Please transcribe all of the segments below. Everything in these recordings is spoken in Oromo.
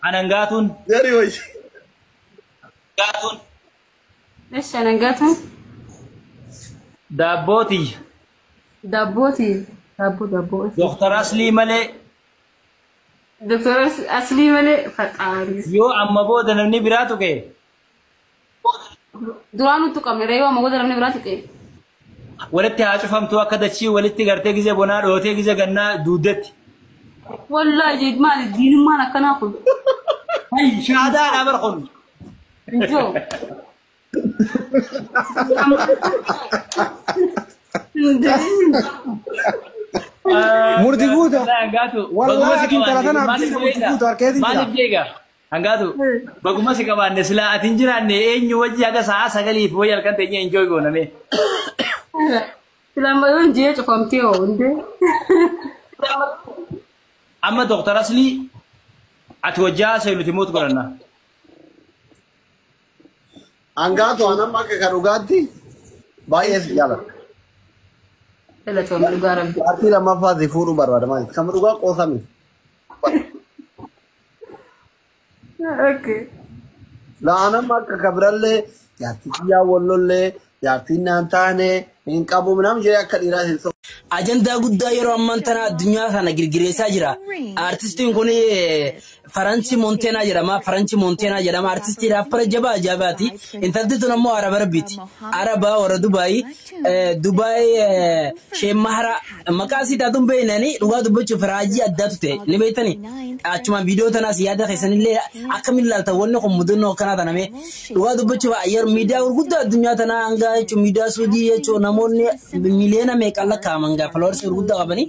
Anangaatuun. Jari wayyi. Gaatuun. Eshi anangaatuun. Daabbootii. Daabbooti. Daabboo daabboo. Dooktar Aslii malee. Dooktar Aslii malee faxaaris. Yoo amma booda namni biraa tuqe. Duraan nutti qabne yoo amma booda namni biraa tuqe. Walitti haa cufamtu akka dachii walitti gartee gizee bonaa dhootee gizee gannaa duudetti. Wallaahi jeed maali diinummaan akkanaa kun. Hay shaadaadhaa bar kun. Injoo. Murti guuta. Hangaatu. Wallaahi ati intala tana abdii murti guutu harkeetiin jira. Maaliif jeega? Hangaatu. Baguma si qabaanne silaa ati hin jiraanne eenyu wajji haga sa'a sagaliif wayi halkan teenyee enjoy gooname. Silaa yoo injee cufamtee hoo hundee. Amma Dooktar Aslii ati wajjaa seeluti mootu godhanna. Hangaatu anamma akka kan dhugaatti baay'ee si jaalladha. Galatoomii dhugaa rabbi. Jaartii lammaffaa si fuudhuu barbaada maali? Kan dhugaa qoosami. Okay. La'anamma akka kabirallee jaartii kiyyaa wallollee jaartiin naan taane hin qabu minam jedhee akka dhiiraa hin sobu. Ajandaa guddaa yeroo ammaan tana addunyaa kana girgireessaa jira. Artistiin kun Faransi Monteenaa jedhama. Faransi Monteenaa jedhama. Artistii raappara jabaa ajaa'ibaati. Intalti tun ammoo Araba Rabbiiti. Araba warra Dubaayii. Dubaay Sheemmahara maqaa isii taatuun beeknani dhugaa dubbachuuf raajii addaatu ta'e ni beektani. Achuma viidiyoo tanaas yaada keessanillee akkamiin ilaaltan wanni kun mudannoo akkanaa taname dhugaa dubbachuuf yeroo miidiyaa gurguddaa addunyaa tanaa hanga jechuun miidiyaa suudii jechuun namoonni miliyoona meeqaan lakkaa'aman gaa followers gurguddaa qabanii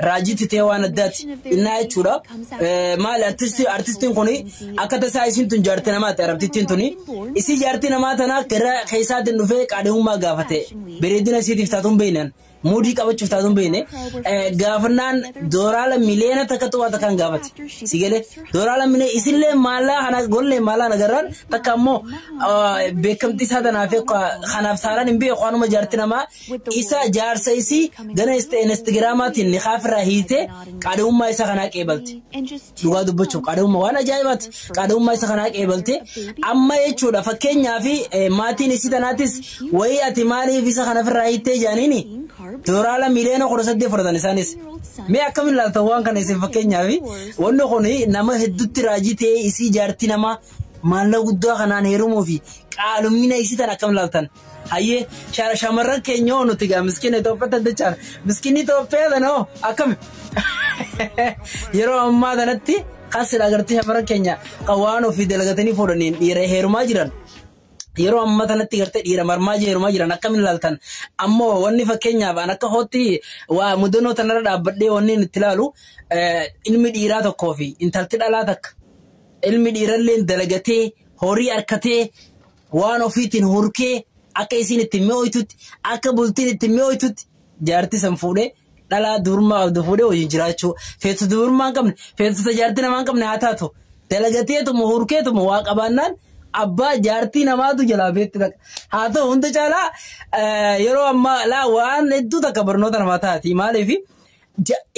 raajiitti ta'e waan addaati innaa jechuudha. Maali artistiin kun akka tasaa isiin tun jaartii namaati arabtittiin tuni isii jaartii namaa tanaa gara keessaatiin dhufee qaadhimummaa gaafate bareedina isiitiif taatuun beeknan muudii qabachuuf taatuun beekne gaafannaan dooraala miliyoona takka tuqaa takkaan gaafate si galee dooraala miliyoona isillee maallaa kana gollee maallaa nagarraan takka ammoo beekamtii isaa tanaaf kanaaf taanaan hin beeku waanuma jaartii namaa isa jaarsa isii gana instagiraamaatiin niqaaf irraa hiite qaadhimummaa isaa kanaa qeebalte. Dhugaa dubbachuuf qaadhimummaa waan ajaa'ibaati. Qaadhimummaa isa kanaa qeebalte amma jechuudha fakkeenyaaf maatiin isii tanaatis wayii ati maaliif isa kana ofirraa hiittee jaaniini dooraala miliyoona 18 fudhatan isaanis. Mee akkamiin ilaaltan waan kana isin fakkeenyaaf wanni kun nama hedduutti raajii ta'ee isii jaartii namaa maallaqa guddaa kanaan heerumuu fi qaalumina isii tan akkam ilaaltan. Hayyee shamarran keenya hoo nuti gaa miskiina Itoophiyaa dachaan miskiinni Itoophiyaa tana hoo akkami yeroo ammaa kanatti kan sila agartee shamarran keenya kan waan ofii dalagatanii fuudhaniin dhiira heerumaa jiran. Yeroo ammaa kanatti gartee dhiira marmaa heerumaa jiran akkamiin ilaaltan ammoo wanni fakkeenyaaf an akka hootti waa mudannoo tanarra dhaabbadhee wanni itti ilaalu ilmi dhiiraa tokkoo fi intalti dhalaa takka ilmi dhiirallee dalagatee horii harkatee waan ofiitiin hurkee akka isiin itti mi'ooytutti akka bultiin itti mi'ooytutti jaartii san fuudhee dhalaa dubrummaa qabdu fuudhee wajjin jiraachuu feetu dubrummaa hin qabne feetota jaartii namaa hin qabne haa taatu dalagateetuma hurkeetuma waa qabaannaan abbaa jaartii namaatu jalaa beetti dhaqa. Haa ta'u hunda caalaa yeroo ammaa laa waan hedduu takka barnoota namaa taati maaliif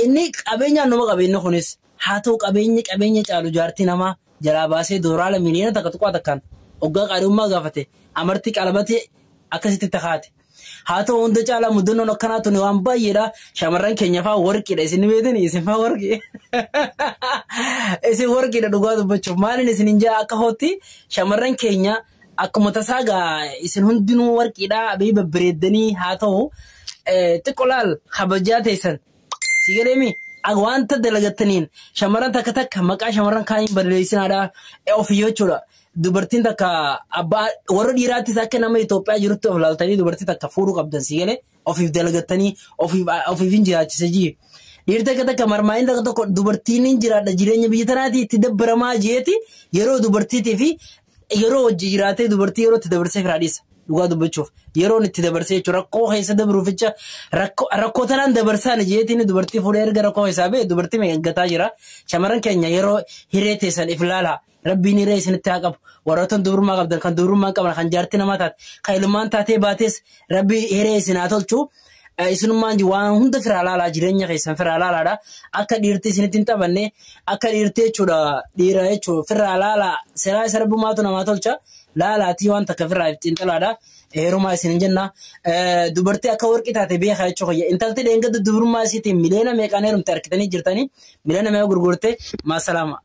inni qabeenyaan nama qabeenya kunis haa ta'u qabeenyi qabeenya caalu jaartii namaa jalaa baasee dooraala miliyoona takka tuqaa takkaan hoggaa qaadhummaa gaafate amartii qalabatee akkasitti takaate. Haa ta'u hunda caalaa mudannoon akkanaa tuni waan baay'eedha. Shamarran keenya fa'aa warqiidha. Isin ni beektanii isin fa'aa warqii. Isin warqiidha dhugaa dubbachuuf. Maaliin isin hin jaa akka hootti shamarran keenya akkuma tasaa gaa isin hundinuu warqiidha abii babbareeddanii haa ta'u xiqqoo laal kabajaa teessan. Si galeemi wanta dalagattaniin shamarran takka takka maqaa shamarran kaaniin balleessinaadha ofii jechuudha. Dubartiin takka abbaa warra dhiiraattis akka nama Itoophiyaa jirutti of laaltanii dubartii takka fuudhuu qabdan si galee ofiif dalagattanii ofiif hin jiraachise jii. Dhiirri takka takka marmaayin takka tokko dubartiin hin jiraadha jireenya biyya tanaatii itti dabbaramaa jeeti yeroo dubartiitii fi yeroo hojii jiraatee dubartii yeroo itti dabarsee firaa dhiisa. Dhugaa dubbachuuf yeroon itti dabarsee jechuudha rakkoo keessa dabruuficha rakkoo tanaan dabarsaan jeetiin dubartii fuudhee erga rakkoo keessaa ba'e dubartii meeqgataa jira. Shamarran keenya yeroo hiree teessan if ilaalaa. Rabbiin hiree isinitti haa qabu. Warroota dubrummaa qabdan kan dubrummaa qaban kan jaartii namaa taate kan ilmaan taatee baates rabbi hiree isin haa tolchu. Isinummaan waan hunda firaa laalaa, jireenya keessan firaa laalaadha. Akka dhiirti isinitti hin taphanne, akka dhiirti jechuudha, dhiira jechuudha, firaa laalaa. Seeraa isa rabbumaatu namaa tolcha. Laalaatii waan takka firaa xiinxalaadha. Heerumaa isin hin jenna. Dubartii akka warqii taate beekaa jechuudha. Intalti dheengadda dubrummaa isiitiin miliyoona meeqaan heerumte argitanii jirtanii, miliyoona meeqa gurgurte maasalaama.